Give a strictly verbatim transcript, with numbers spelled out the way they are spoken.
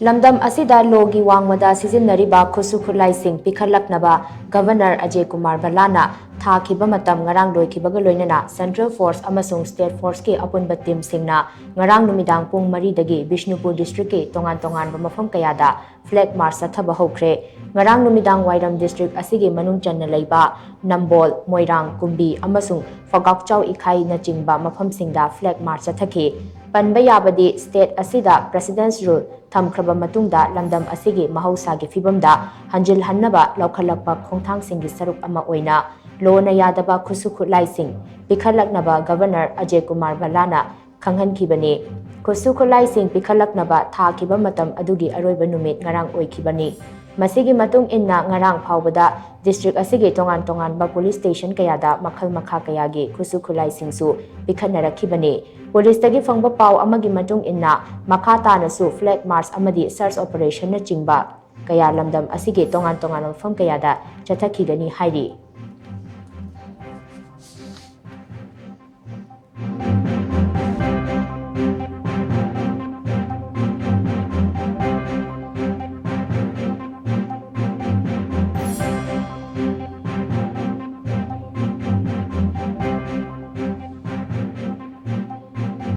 ꯂꯝꯗꯝ ꯑꯁꯤꯗ ꯂꯣꯒꯤ ꯋꯥꯡꯃꯗ ꯁꯤꯖꯤꯟꯅꯔꯤꯕ ꯈꯨꯠꯁꯨ ꯈꯨꯠꯂꯥꯏꯁꯤꯡ ꯄꯤꯈꯠꯂꯛꯅꯕ ꯒꯚꯔꯅꯔ ꯑꯖꯦ ꯀꯨꯃꯥꯔ ꯚꯜꯂꯥꯅ ꯊꯥꯈꯤꯕ ꯃꯇꯝ ꯉꯔꯥꯡ ꯂꯣꯏꯈꯤꯕꯒ ꯂꯣꯏꯅꯅ ꯁꯦꯟꯇ꯭ꯔꯦꯜ ꯐꯣꯔꯁ ꯑꯃꯁꯨꯡ ꯁ꯭ꯇꯦꯠ ꯐꯣꯔꯁꯀꯤ ꯑꯄꯨꯟꯕ ꯇꯤꯝꯁꯤꯡꯅ ꯉꯔꯥꯡ ꯅꯨꯃꯤꯗꯥꯡ ꯄꯨꯡ ꯃꯔꯤꯗꯒꯤ ꯕꯤꯁꯅꯨꯄꯨꯔ ꯗꯤꯁꯇ꯭ꯔꯤꯛꯀꯤ ꯇꯣꯉꯥꯟ ꯇꯣꯉꯥꯟꯕ ꯃꯐꯝ ꯀꯌꯥꯗ ꯐ꯭ꯂꯦꯒ ꯃꯥꯔꯆ ꯆꯠꯊꯕ ꯍꯧꯈ꯭ꯔꯦ꯫ ꯉꯔꯥꯡ ꯅꯨꯃꯤꯗꯥꯡ ꯋꯥꯏꯔꯝ ꯗꯤꯁꯇ꯭ꯔꯤꯛ ꯑꯁꯤꯒꯤ ꯃꯅꯨꯡ ꯆꯟꯅ ꯂꯩꯕ ꯅꯝꯕꯣꯜ, ꯃꯣꯏꯔꯥꯡ, ꯀꯨꯝꯕꯤ ꯑꯃꯁꯨꯡ ꯐꯒꯥꯛꯆꯥꯎ ꯏꯈꯥꯏꯅꯆꯤꯡꯕ ꯃꯐꯝꯁꯤꯡꯗ ꯐ꯭ꯂꯦꯒ ꯃꯥꯔꯆ ꯆꯠꯊꯈꯤ꯫ ꯄꯟꯕ ꯌꯥꯕꯗꯤ, ꯁ꯭ꯇꯦꯠ ꯑꯁꯤꯗ ꯄ꯭ꯔꯦꯁꯤꯗꯦꯟꯁ ꯔꯨꯜ ꯊꯝꯈ꯭ꯔꯕ ꯃꯇꯨꯡꯗ ꯂꯝꯗꯝ ꯑꯁꯤꯒꯤ ꯃꯍꯧꯁꯥꯒꯤ ꯐꯤꯕꯝꯗ ꯍꯟꯖꯤꯜꯍꯟꯅꯕ ꯂꯧꯈꯠꯂꯛꯄ ꯈꯣꯡꯊꯥꯡꯁꯤꯡꯒꯤ ꯁꯔꯨꯛ ꯑꯃ ꯑꯣꯏꯅ ꯂꯣꯅ ꯌꯥꯗꯕ ꯈꯨꯠꯁꯨ ꯈꯨꯠꯂꯥꯏꯁꯤꯡ ꯄꯤꯈꯠꯂꯛꯅꯕ ꯒꯚꯔꯅꯔ ꯑꯖꯦ ꯀꯨꯃꯥꯔ ꯚꯜꯂꯥꯅ ꯈꯪꯍꯟꯈꯤꯕꯅꯤ꯫ ꯈꯨꯠꯁꯨ ꯈꯨꯠꯂꯥꯏꯁꯤꯡ ꯄꯤꯈꯠꯂꯛꯅꯕ ꯊꯥꯈꯤꯕ ꯃꯇꯝ ꯑꯗꯨꯒꯤ ꯑꯔꯣꯏꯕ ꯅꯨꯃꯤꯠ ꯉꯔꯥꯡ ꯑꯣꯏꯈꯤꯕꯅꯤ꯫ ꯃꯁꯤꯒꯤ ꯃꯇꯨꯡ ꯏꯟꯅ ꯉꯔꯥꯡ ꯐꯥꯎꯕꯗ ꯗꯤꯁꯇ꯭ꯔꯤꯛ ꯑꯁꯤꯒꯤ ꯇꯣꯉꯥꯟ ꯇꯣꯉꯥꯟꯕ ꯄꯨꯂꯤꯁ ꯁ꯭ꯇꯦꯁꯟ ꯀꯌꯥꯗ ꯃꯈꯜ ꯃꯈꯥ ꯀꯌꯥꯒꯤ ꯈꯨꯠꯁꯨ ꯈꯨꯠꯂꯥꯏꯁꯤꯡꯁꯨ ꯄꯤꯈꯠꯅꯔꯛꯈꯤꯕꯅꯤ꯫ ꯄꯨꯂꯤꯁꯇꯒꯤ ꯐꯪꯕ ꯄꯥꯎ ꯑꯃꯒꯤ ꯃꯇꯨꯡ ꯏꯟꯅ, ꯃꯈꯥ ꯇꯥꯅꯁꯨ ꯐ꯭ꯂꯦꯒ ꯃꯥꯔꯆ ꯑꯃꯗꯤ ꯁꯔꯆ ꯑꯣꯄꯔꯦꯁꯟꯅꯆꯤꯡꯕ ꯀꯌꯥ ꯂꯝꯗꯝ ꯑꯁꯤꯒꯤ ꯇꯣꯉꯥꯟ ꯇꯣꯉꯥꯟꯕ ꯃꯐꯝ ꯀꯌꯥꯗ ꯆꯠꯊꯈꯤꯒꯅꯤ ꯍꯥꯏꯔꯤ꯫